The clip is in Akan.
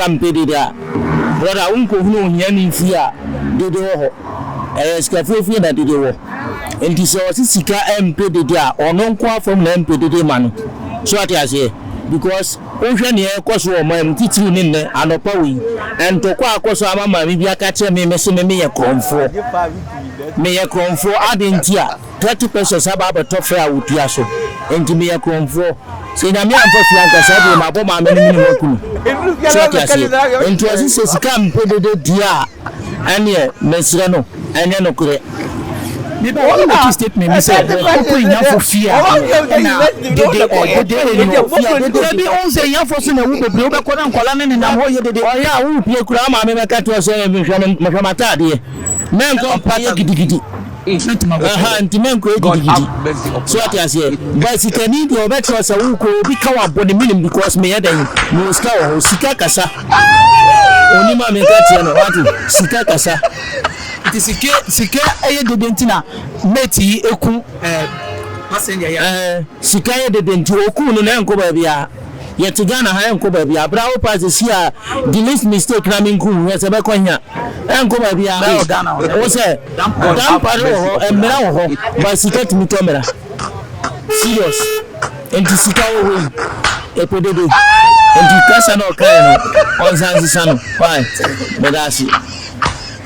mpɛ dede a, brother wonkɔhunu ohiani fie a dede wɔ hɔ. Ɛyɛ sikafoɔ fie na dede wɔ. Nti sɛ ɔse sika mpɛ dede a, ɔno nko ara fam na ɛmpɛ dede ma no. So ate aseɛ? Because wohwɛ nea ɛrekɔ so wɔ ɔman mu, titiriw ne nnɛ anɔpa wei, ntɔkwa a akɔ so ama maame bi aka kyerɛ me, mese me meyɛ korɔmfoɔ. Meyɛ korɔmfoɔ, adɛn nti a? 30 pesos aba abɛtɔ fɛ a wotua so, enti meyɛ korɔmfoɔ. Sɛ Nyame amfa fie anka saa bere mabɔ maame no mene ho aku no. So ate aseɛ? Enti ɔse sɛ sika mpɛ dede deɛ a, ɛneɛ mesrɛ no, ɛnyɛ nokorɛ. Me ba, wo make statement bi sɛ wokɔ ahiafo fie a ɛna dede ɛ dede ɛni hɔ. Fie a dede. Dabi, wohu sɛ ahiafo so na ɛwo bebree, wobɛkɔ na nkwadaa no nenam hɔ yɛ dede. Ɔyɛ a wopie koraa wo maame bɛka kyerɛ wo sɛ hwɛ me hwɛ m'ataadeɛ. Mɛnkɔ mpaeɛ gidigidi. Aha, nti mɛnkɔ yɛ gidigidi. So ate aseɛ? But sikani deɛ ɔbɛkyerɛ sɛ wokɔ obi ka wabɔ ne menim because meyɛ dɛn? Mewɔ sika wɔ hɔ. Sika kasa. Onim a meka kyerɛ no, wate? Sika kasa. Nti sika sika ɛyɛ dede nti na mate yi eku ɛɛ passenger yi a. Ɛɛ sika yɛ dede nti oku no na ɛnkɔ baabiara. Yɛte Ghana ha ɛnkɔ baabiara. Bra wo pass si a the least mistake na menku wo hwɛ sɛ bɛkɔ hia. Ɛnkɔ baabiara. Bɛwɔ Ghana hɔ. Wo sɛ dampare wɔ hɔ, mmara wɔ hɔ, but sika tumi tɔ mmara. Serious. Nti sika wɔ hɔ yi, ɛpɛ dede. Nti kasa na ɔkae no, ɔnsan nsesa no. Why? Meda ase.